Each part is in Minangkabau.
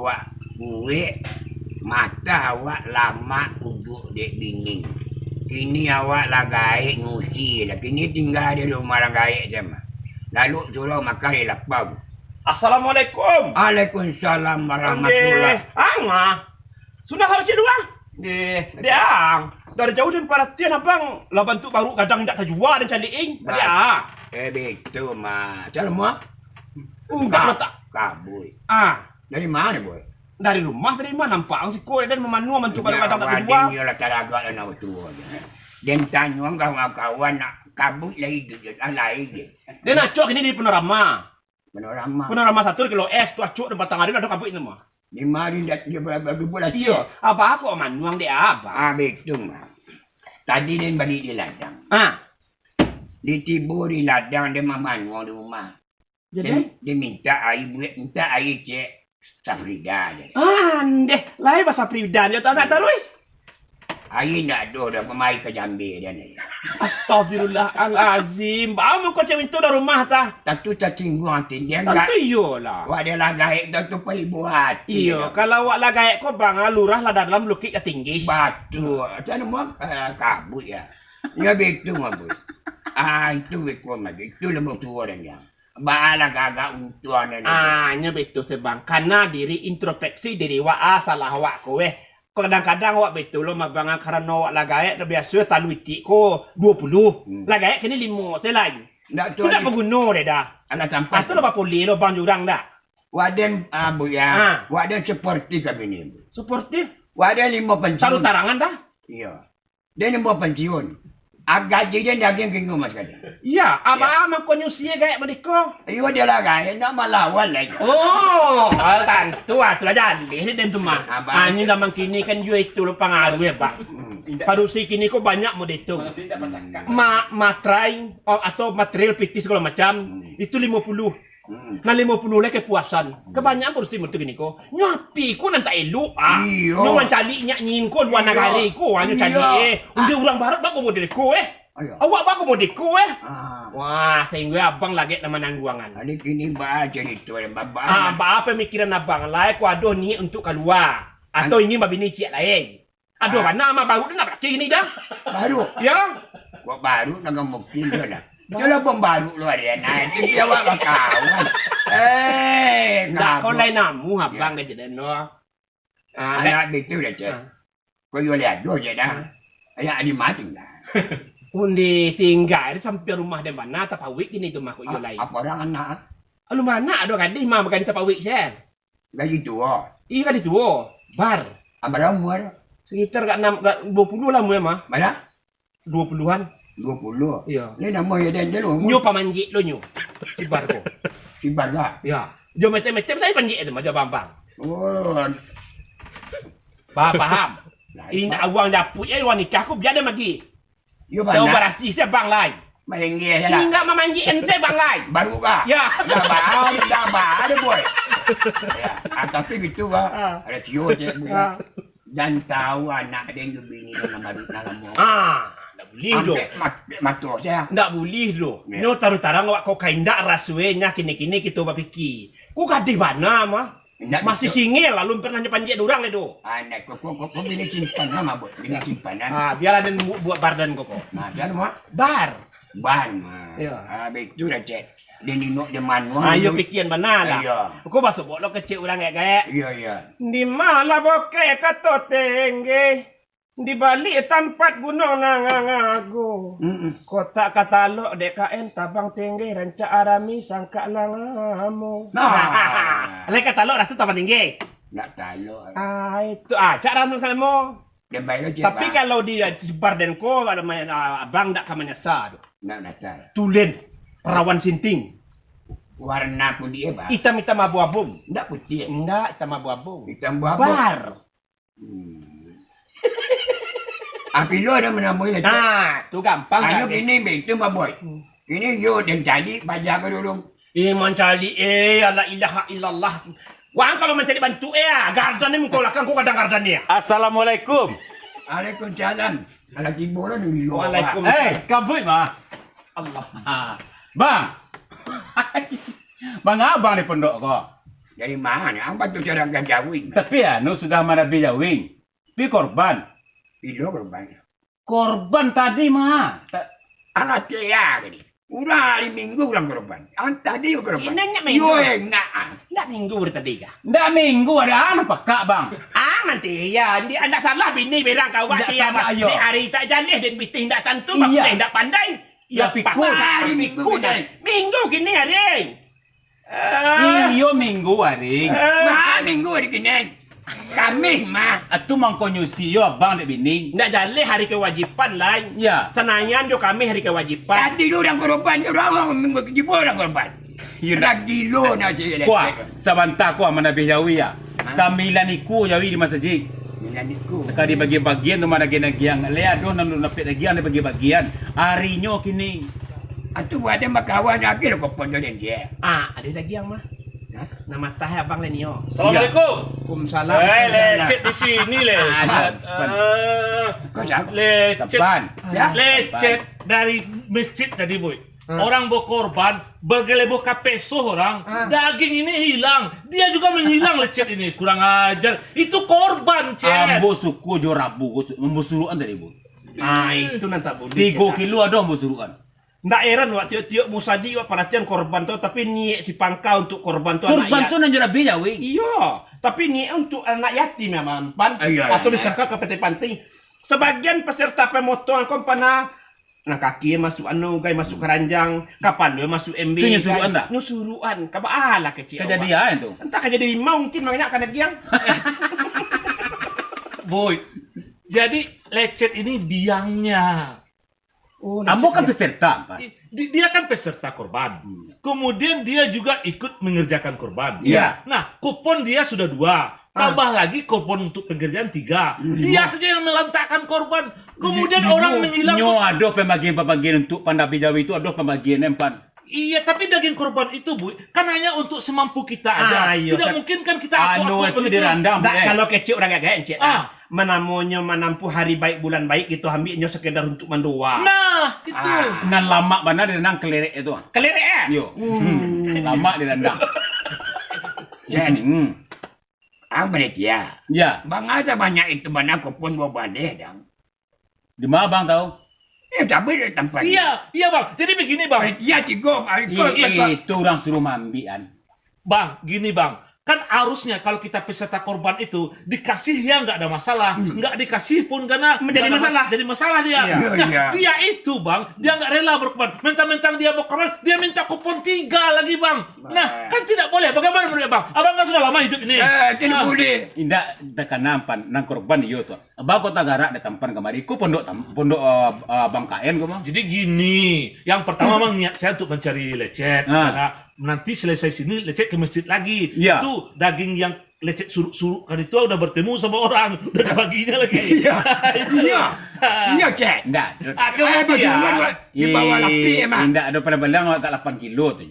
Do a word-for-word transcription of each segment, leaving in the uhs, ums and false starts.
Awak kuek, matah awak lamak uduak dek bini. Kini awak lah gaek ngusi lah. Kini tingga di rumah lah gaek se mah. Lalu surau makan di lapau. Assalamualaikum. Waalaikumsalam warahmatullahi. Ang mah. Sudah habis dua? Deh, deh ang. Dari jauh den paratian abang, lah bantuak baru gadang indak tajua den caliak ing. Ba- Deh ah. Eh, betul mah. Cari mah. Enggak letak. Kabui. Ah. Dari mana, boy? Dari rumah tadi mah nampak ang siko den mamanuang bantuak baru gadang indak tajua. Iyo lah taragak lah nak batua je. Den tanyo ang kawan-kawan nak kabui lah iduik je, ah, lain je. Den acok kini di Panorama. Panorama. Panorama satu di Kilo Es tu acok dan patang hari ado kabui tu mah. Di mari ndak dia berapa ribu lah. Iyo, abah kok manuang dek abah. Ah, betul mah. Tadi den balik di ladang. Ah. Di tibo di ladang den mamanuang di rumah. Jadi? Den, den minta aia buek, minta aia cek Safrida je. Ah, ndeh, lai ba Safrida je tak nak taruih. Aia ndak ado doh, pamai ka Jambi den. Astagfirullahalazim. Baa muko cewek tu dari rumah tah? Tantu tasingguang ati den. Tantu iyolah. Wak dia lah gaek dah tu pai buat. Iyo, kalau wak lah gaek ko bang, lurah lah dalam lukik ka tinggi. Batua. Macam mana, eh, kabut ya. Nyo betu mah, Bui. Ah, itu beko mah. Itu lembong tuo dan dia. Baalah gagak untuang dan. Ah, nyo betu se bang. Kana diri introspeksi diri wak, ah, salah wak ko weh. Kadang-kadang awak betu lo mah bang, karano awak lah gaek, dah biaso talu itik ko duo puluh. Hmm. Lah gaek kini limo se lai. Ndak tu ndak baguno deh dah. Anak tampan. Ah, tu lah bapulih lo bang jurang dah. Waden, ah, Buya. Ah. Waden sportif kami ni. Sportif? Waden limo pensiun. Taruh tarangan dah? Iyo. Den limo pensiun. Ah, gaji den daging kinggo mas kali. Iya, abah mangko nyusi gaek badiko. Iyo, dia lah gaek, nak malawan lai. Oh, ah, tantu ah, tu lah jaleh ni den tu mah. Abah. Ah, ini zaman kini kan yo itu lo pangaruh ya, Bang. Hmm. Padusi kini ko banyak mode itu. Ma-, matrai, oh, atau material P T segala macam, hmm, itu limo puluh. Hmm. Nan limo puluh lai kepuasan. Hmm. Kabanyakan padusi mode itu kini ko. Nyo api ko nan tak elok ah. Iyo. Nyo mancaliak nyak nyin ko lua nagari ko, ah, nyo caliak eh. Undia urang barat baa ko model ko eh. Ayo. Awak baa ko model ko eh. Ah. Wah, sahinggo abang lagek nan manangguangan. Ado kini baa carito, baa. Ah, baa pamikiran abang, lai ko ado niat untuak kalua atau ingin babini ciek lain. Ado bana mah baru tu nak balaki kini dah. Baru? Ya. Kok baru nak mungkin tu dah. Itulah pun baru lu hari ni. Itu dia awak bakawan. Eh, ndak kau lain namu abang dah jadi no. Ah, anak bitu dah cek. Ah. Kau yo lihat dulu je dah. Ayak adi mati dah. Undi tingga di sampiang rumah den bana tapawik kini tu mah kok yo lain. Apa orang anak? Alun baranak ado gadih mah bagadi tapawik se. Gaji tuo. Iyo, gaji tuo. Bar. Ah, bara umur? Sekitar gak enam, gak dua puluh lah umur mah. Bara? Dua puluhan. Dua puluh? Iyo. Ni namo yo den dulu. Nyo pamanjek lo nyo. Si Bar ko. Si Bar lah. Ya. Jo metem-metem sajo panjek tu mah, jo bambang. Oh. Paham, paham. Indak awang dapek eh, urang nikah ko bia den magi. Yo, tahu bana. Barasih se bang lai. Malinggih se lah. Indak mamanjik M C bang lai. Baru kah? Ya. Dah ba-, dah ba-, ada boy. Ya. Ah, tapi gitu kah? Ah. Ada cio cek boy. Ah. Dan tahu anak den jo bini den nan baru nan lamo. Ah, ndak bulih doh. Ambek mat-, mato se. Ndak bulih doh. Ya. Nyo taruh tarang awak ko ka indak rasue nya kini-kini kito bapikir. Ko gadih bana mah. Indak masih betul. Singel, alun pernah nyo panjek durang le tu. Ah, nak ko, ko, ko, ko bini simpanan mah, Boy. Bini simpanan. Ah, biarlah den bu-, buat bar den ko, ko. Nah, jan mah. Bar. Bar mah. Iyo. Ah, betul lah, cek. Den inok den manuang. Ah, iyo, pikian bana lah. Iyo. Ko basobok lo kecek urang gaek-gaek. Iyo, iyo. Di malah bokeh kato tengge. Di balik tampat gunuang nan ago. Mm-mm. Kotak katalok D K M tabang tengge rancak arami sangkak nan amo. Nah. Lai katalok dah tu tabang tengge. Nak talok. Ah, itu. Ah, cak ramu samo. Tapi kalau di, ah, bar den ko, kalau main, ah, abang ndak ka manyasa tu. Ndak manyasa. Tulen, perawan sinting. Warna kulit, Bang? Itam-itam abu-abu. Ndak putih? Ndak, itam abu-abu. Itam abu-abu. Bar. Hmm. Api lo ado manamo yo, Cik? Ah, tu gampang. Ayo kan, kini begitu, Mbak Boy. Hmm. Kini yo den cari paja ko dulu. Eh, mancari, eh, la ilaha illallah. Wang kalau mancari bantuak, eh, gardan ni muko lakang ko kadang gardan ni. Assalamualaikum. Waalaikumsalam. Alah tibo lah nunggu yo. Waalaikumsalam. Eh, kabut mah. Allah. Ah. Bang. Bang abang di pondok ko. Dari mana? Apa tu cara ganjawin? Tapi anu sudah manabi jawing. Pi korban. Pilo korban. Korban tadi mah. Ta- Alah tia tadi. Urang hari Minggu urang korban. Ang tadi korban. Inang nyak Minggu. Yo enggak. Ndak Minggu dari tadi kah? Ndak Minggu ada ang pakak, Bang. Ang nanti ya, andi- anda salah bini berang kawak Ndak tia salah, mah. Yo. Dek hari tak jaleh, dek pitih ndak tantu, Iya. Bang, ndak pandai. Iya, Ya, pikun. Pakak hari Minggu Pikun, kini. Minggu kini hari. Ah. Iyo, Minggu hari. Ah. Nah, Minggu hari kini. Kamih mah. Atu mangko nyusi yo abang dek bini. Ndak jaleh hari kewajiban lai. Ya. Sanayan jo Kamih hari kewajiban. Tadi tu urang korban, urang, urang Minggu kejibun urang korban. Iyo, Dah ndak. Gilo nak cik. Kuah, sabanta kuah manabih jawi ya. Hah? Sambilan iku jawi di masajik. Sambilan iku. Ka dibagi-bagian tu mah dagiang-dagiang. Le ado nan napek dagiang dibagi-bagian. Arinyo kini. Atu buat dia makawan lagi lo kopon tu dia. Ah, ada dagiang mah. Hah? Nama tah abang le nio. Assalamualaikum. Waalaikumsalam. Eh, lecet di sini, lecet. Ah, Ah, Kau siapa? Lecet. Kapan? Ya? Lecet dari masjid tadi, Boy. Ah. Orang bawa korban, bergelebok ka peso orang. Ah. Daging ini hilang. Dia juga menghilang, lecet ini. Kurang ajar. Itu korban, Cet. Ambo suko jo rabu, ambo suruhan tadi, Boy. Ah, itu nan tak boleh, Tigo Cet. Kilo ado ambo suruhan. Ndak heran wak tiok-tiok musajik wak paratian korban tu, tapi niek si pangka untuk korban tu anak Korban yat- tu nan jo rabi jawi. Iyo, tapi niek untuk anak yatim ya, Bang. Pan? Ah, iya, Atau iya. Diserahkan ke panti-panti. Sebagian peserta pemotongan korban nah, nan kaki masuk anu, gai masuk keranjang, kapalo masuk M B. Tu nyo suruhan dah? Nyo suruhan, ka baalah kecil Ka jadi awak. An tu? Entah ka jadi rimau mungkin banyak ka dagiang. Boy, jadi lecet ini biangnya. Oh, Ambo kan peserta, Pak. Di- Dia kan peserta korban. Hmm. Kemudian dia juga ikut mengerjakan korban. Iya. Nah, kupon dia sudah dua. Ah. Tambah lagi kupon untuk pengerjaan tiga. Hmm. Dia saja yang melantakkan korban. Kemudian Di- orang di- menghilang Nyo ado pembagian-pembagian untuk pandapi jawi itu ado pembagian empan. Iya, tapi daging korban itu, Bu, kan hanya untuk semampu kita aja. Ah, iya, Tidak sa- mungkin kan kita Anu aku-aku itu begitu. dirandam, Ndak, eh. Kalau kecil orang gagak, encik. Ah. Manamonyo manampuah hari baik, bulan baik, kito ambiaknyo sekedar untuk mandoa. Nah, itu. Ah. Nan lamak bana di nan kelerek itu. Kelerek, eh? Yo. Hmm. Hmm. Lamak di nan dah. Jadi, Hmm. Abang Tia. Ya. Bang, asa banyak itu bana kupon dua baleh, dang. Di mana bang tahu? Eh, tapi di tempat. Iya, iya, Bang. Jadi begini, Bang. Panitia tigo, hari Iya, ko, iya. Itu orang suruh mambian. Bang, gini, Bang. Kan harusnya kalau kita peserta korban itu dikasih ya nggak ada masalah, Hmm. nggak dikasih pun karena Menjadi nggak ada mas-, masalah. jadi masalah dia. Iya. Nah, Iya. dia itu, Bang, dia nggak rela berkorban. Mentang-mentang dia berkorban, dia minta kupon tiga lagi, Bang. Nah, Nah. kan tidak boleh. Bagaimana menurut Abang? Abang kan sudah lama hidup ini. Eh, tidak Nah. boleh. Indak takana pan, nan korban iyo tu. Abang kota garak datang pan kamari, ku pondok tam-, pondok, eh, eh, Bang K N ko mah. Jadi gini, yang pertama Bang niat saya untuk mencari lecet, Nah. karena nanti selesai sini lecet ke masjid lagi. Iya. Itu daging yang lecet suruk-suruk kan itu udah bertemu sama orang, udah dibaginya lagi. Iya. Iya, Cek. Ndak. Ah, Saya kemudian, berjualan, Wak, di bawah Ih, lapik, emang. Indak ada pada belang, awak tak lapan kilo tu.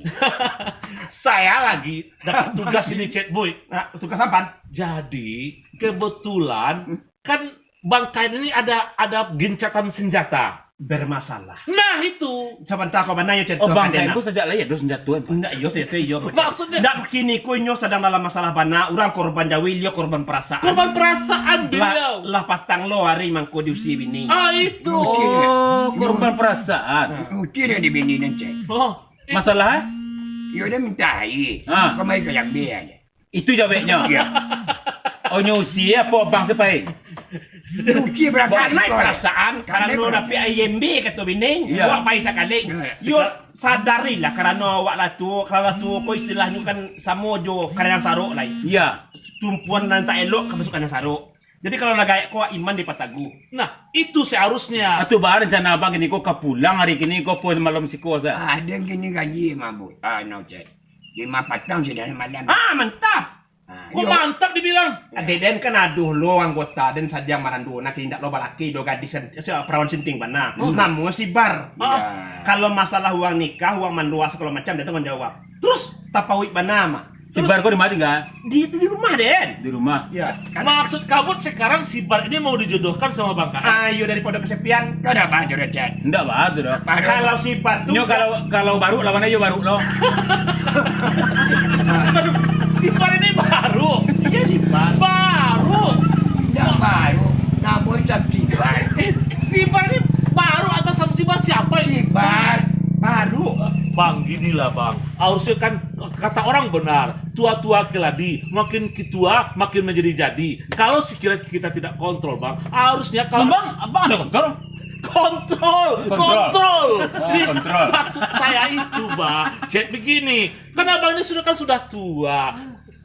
Saya lagi dapat tugas ini, Cek Boy. Nah, tugas apa? Jadi, kebetulan, Hmm. kan Bang Kain ini ada, ada gencatan senjata. Bermasalah. Nah, itu. Sabanta ko bana yo cerita Oh, Bang Kain ko sajak lahir ado senjatuan, Pak? Ndak, iyo, saya tu iyo. Maksudnya? Ndak, kini ko inyo sadang dalam masalah bana, urang korban jawi, iyo korban perasaan. Korban perasaan Lah, beliau. lah patang lo hari mangko diusia bini. Ah, itu. Oh, korban perasaan. Usia dia di bini nan, Cek. Oh, eh. Masalah, eh? Iyo, dia minta air. Ah. Kemari ke jambi aja. Itu jaweknyo. Iya. Oh, nyo usia apo abang sepai? Usia berangkat Buat naik sekolah. perasaan, karano Naik dapik I M B kato bini, Iya. buat pai sakali. Iya. Yo, sadarilah, karano awak lah tuo, kalau lah tuo ko istilahnyo kan samo jo kandang sarok lai. Iya. Tumpuan nan tak elok ka masuk kandang sarok. Jadi kalau lah gaek ko, iman dipatagu. Nah, itu seharusnya. Atu baa rencana abang kini ko ka pulang hari kini ko, pun malam siko sa? Ah, den kini gaji mabuk. Ah, no, Cek. Lima patang sudah malam. Ah, mantap. Ah, Kok iyo. mantap dibilang? Adek den kan ado lo anggota den sadiang marando, nah, indak lo balaki do gadis kan, si perawan sinting bana. Hmm. Namo si Bar. Ah. Iya. Kalau masalah uang nikah, uang mandoa segala macam, dia tanggung jawab. Terus tapauik bana mah. Si Terus Bar ko di mana tinggal? Di, di rumah den. Di rumah. Ya. Kan Maksud kamu sekarang si Bar ini mau dijodohkan sama Bang Kain? Ayo, daripada kesepian, kau dah baca dah, Cek. Ndak baa tu doh. Baru. Kalau si Bar tu Nyo kalau, kalau baru lawan ayo baru lo. Sibar ini baru. Iya, Sibar. Baru. Tidak baru. Namun Sam Sibar. Eh, Sibar ini baru atau Sam Sibar siapa ini? Sibar. Baru. Bang, ginilah, Bang. Harusnya kan kata orang benar, tua-tua keladi, makin kitua, makin menjadi-jadi. Kalau sekiranya kita tidak kontrol, Bang, harusnya kalau Bang, Abang ada kontrol? Kontrol, Kontrol. kontrol. Oh, Di- kontrol. Maksud saya itu, Bang, cek begini. Kan Abang ini sudah, kan sudah tua.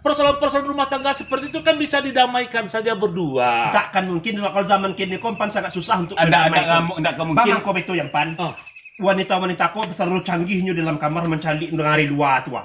Persoalan-persoalan rumah tangga seperti itu kan bisa didamaikan saja berdua. Takkan mungkin, kalau zaman kini ko, Pan, sangat susah untuk Ndak, ndak mendamaikan. kamu, ndak kemungkin. Bang, angko betul yang Pan. Oh. Wanita-wanita ko terlalu canggihnyo dalam kamar mancaliak dari lua tu, ah.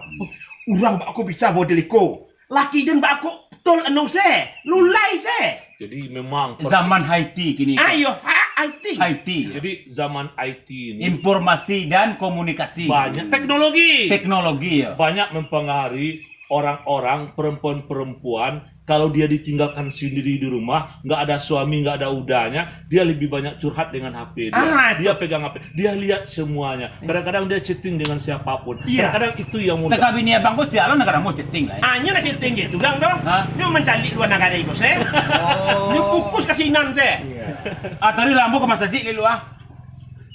Urang bak ko bisa model iko. Laki den bak ko tol anong se, lulai se. Jadi memang pers- Zaman I T kini. Ayo, ha, I T. I T. Jadi zaman I T ini Informasi dan komunikasi. Banyak teknologi. Teknologi, ya. Banyak mempengaruhi orang-orang, perempuan-perempuan, kalau dia ditinggalkan sendiri di rumah, nggak ada suami, nggak ada udahnya, dia lebih banyak curhat dengan H P dia. Ah, Dia itu. pegang H P, dia lihat semuanya. Kadang-kadang dia chatting dengan siapapun. Iya. Kadang-kadang itu yang mau Tangkap bini abang ko sialan, kadang mau chatting lah. Ah, nyo nak chatting gitu, Bang, doh. Hah? Nyo mancaliak lua nagari ko, se. Oh. Nyo fokus ka sinan, se. Iya. Ah, tadi lambo ka masajik dulu, ah.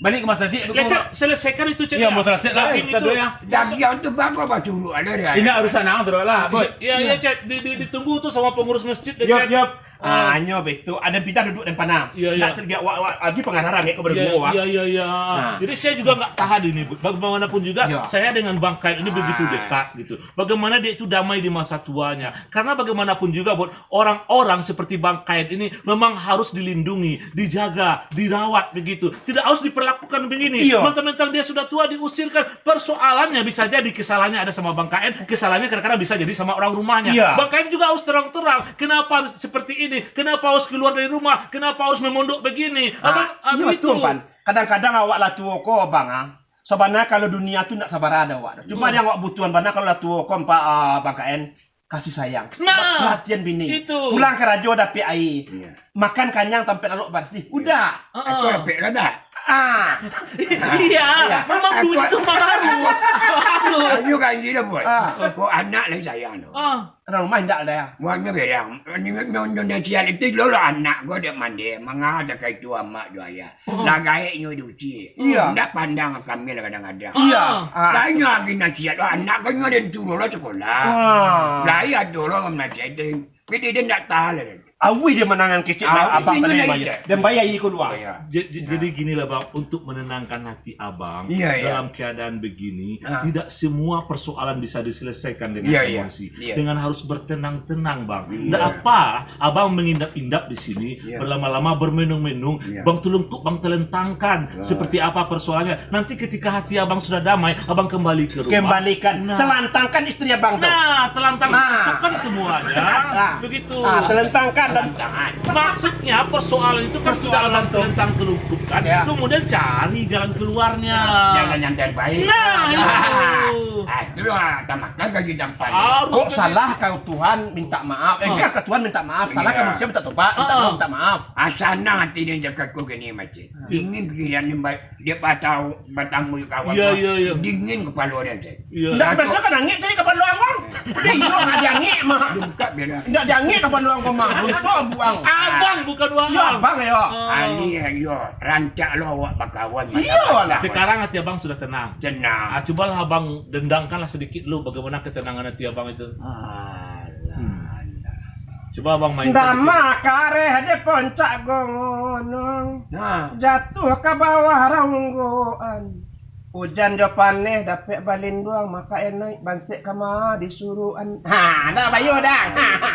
Balik ka masajik Ya, dulu. Cek, selesaikan itu, Cek, Iya, ya. mau selesai lah. Daging Ustaz itu. Doya. Dagiang tu bagus apa curuk ada dia. Ini urusan ang terus lah, Bos. Ya, ya, Cek. Di, di, ditunggu tu sama pengurus masjid deh, Yap, Cek. yap. Ah, nyo betul. Ada pindah duduk dan panah. Iya, iya. Nak tergiak wak, wak, lagi pengararan ya, kau Iya, berdua, wak. iya, iya, iya. Ah. Jadi saya juga nggak tahan ini, Bu. Bagaimanapun juga, Iya. saya dengan Bang Kain ini begitu Ah. dekat gitu. Bagaimana dia itu damai di masa tuanya. Karena bagaimanapun juga, buat orang-orang seperti Bang Kain ini memang harus dilindungi, dijaga, dirawat begitu. Tidak harus diperlakukan begini. Iya. Mentang-mentang dia sudah tua, diusirkan. Persoalannya bisa jadi kesalahannya ada sama Bang Kain, kesalahannya kadang-kadang bisa jadi sama orang rumahnya. Iya. Bang Kain juga harus terang-terang, kenapa seperti ini, kenapa harus keluar dari rumah, kenapa harus memondok begini. Ah, Abang, ah, iya, begitu. betul, Pan. Kadang-kadang awak lah tua ko, Bang, ah. Sabananyo kalau dunia tu ndak sabara ado awak tu. Cuma Hmm. yang awak butuhan bana kalau lah tua ko, Pak, ah, Bang Kain, kasih sayang. Nah, Perhatian bini. itu. Pulang karajo dapek aia. Iya. Makan kanyang tampek lalok barasih. Udah. Ah. Aku dapek lah dah. Ah. Iya, Iya. memang Aku duit tu mah harus. Harus. Ayo kan gila, Boy. Ah. Kok anak lai sayang tu. Ah. Orang rumah indak ada ya. Buatnya berang. Nonton dan sial itu dulu anak gua dek mandi. Mangah tak itu amak tu ayah. Hmm. Lah gaek nyo duci. Iya. Ndak pandang kami lah kadang-kadang. Iya. Ah. Lain nyo lagi nasihat, wah, anak kau nyo den suruh lah sekolah. Ah. Lain ado lah nasihat tu. Jadi dia ndak tahan lah. Awih dia manangan kecek Ah, abang itu tadi benar bayar. itu. Dan bayar iko dua. Bayar. Ja-, ja-, Ah. jadi ginilah, Bang, untuk menenangkan hati abang Iya, iya. dalam keadaan begini, Ah. tidak semua persoalan bisa diselesaikan dengan Iya, iya. emosi. Iya. Dengan harus bertenang-tenang, Bang. Iya. Ndak apa, abang mengindap-indap di sini, Iya. berlama-lama bermenung-menung, Iya. bang tulungkup, bang telentangkan Iya. seperti apa persoalannya. Nanti ketika hati abang sudah damai, abang kembali ke rumah. Kembalikan. Nah. Telantangkan istri abang tu. Nah, telantang Nah. itu kan semuanya. Nah. Begitu. Ah, telentangkan dan Tangan. Maksudnya persoalan itu kan sudah Persoalan abang tu. telentang telungkupkan, Ya. kemudian cari jalan keluarnya. Jalan yang terbaik. Nah, Ya. itu. Ah, itu lah, tak makan gaji tampan. Harus Kok begitu. salah kalau Tuhan minta maaf? Eh, Ah. kan ke Tuhan minta maaf. Salah Iya. kan manusia minta tobat, minta Ah. maaf, minta maaf. Ah, sanang hati dia jaga kau gini, Masjid. Ah. Dingin pikiran dia, ba-, dia batau, batamu kawan Iya, mah. iya, iya. Dingin kepala dia, Masjid. Iya. Ndak, biasa kan angek tadi kepala abang. Dia iyo nak diangek mah. Lengkap dia dah. Ndak diangek kepala abang mah. Untuk buang. Abang bukan wang. Ya, abang ya. Ah. Ali, yo, rancak lo awak bakawan. Iya lah. Sekarang hati abang sudah tenang. Tenang. Ah, cubalah abang dendangkanlah sedikit dulu bagaimana ketenangan hati abang itu. Alah, Hmm. alah. Cuba abang main Dama sedikit. kareh di puncak gunung. Nah. Jatuh ka bawah ronggoan. Ujan jo paneh dapek balinduang, maka enoi bansek kama disuruhan. Ha, dah bayo dah.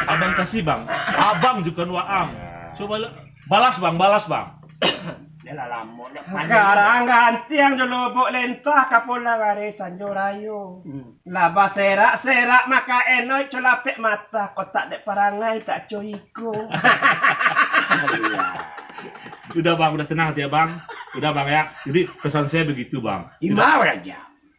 Abang kasih, Bang. Abang juga waang. Ya. Cuba la-, balas, Bang, balas, Bang. Dah lah lamo dah paneh. Garang gantiang jo lubuk lintah ka pulang ari sanjo rayo. Hmm. Lah baserak-serak maka enoi culapek mata, kotak dek parangai tak co iko. Udah, Bang, udah tenang hati abang. Udah, Bang, ya. Jadi pesan saya begitu, Bang. Imam Raja.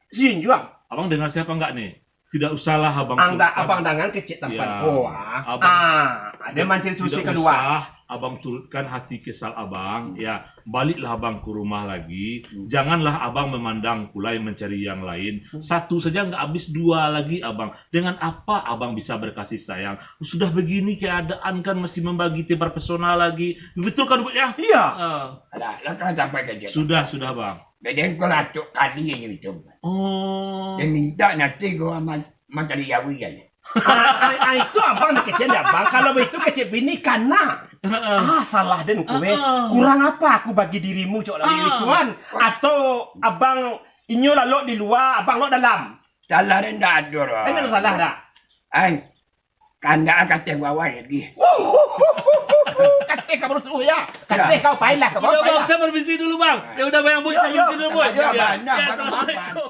Sinjuang. Abang dengar siapa enggak nih? Tidak usahlah abang Angga, tumpang. Abang dangan kecek tampan. Ya. Oh, ah. Abang Ah, ada tidak, mancing susi tidak keluar. usah. Abang turutkan hati kesal abang, ya, baliklah abang ke rumah lagi. Janganlah abang memandang pulai mencari yang lain. Satu saja nggak habis, dua lagi abang. Dengan apa abang bisa berkasih sayang? Sudah begini keadaan kan masih membagi tebar pesona lagi. Betul kan, Bu, ya? Iya. Ah. Alah, lah kan sampai ka dia. Sudah, sudah, Bang. Jadi engkau lah acok kali aja itu. Oh. Dia minta nanti kau amat, amat dari Jawi aja. Ah, ah, ah, itu abang ni kecil dah, Bang. Kalau begitu kecil bini kana. Heeh. Ah, salah den kue. Heeh. Kurang apa aku bagi dirimu, cok, lagi Tuan? Atau abang inyo lalok di luar, abang lok dalam? Salah den dah ada, Bang. Eh, mana salah dah? Ai, kandak kateh bawah lagi. Kateh kau berusuh ya. Kateh kau pailah kau. Udah, Bang, pailah. Saya permisi dulu, Bang. Ya udah, Bang, Boy, saya permisi dulu, Boy. Ya, ya, ya, ya, Bang. Ya, Assalamualaikum.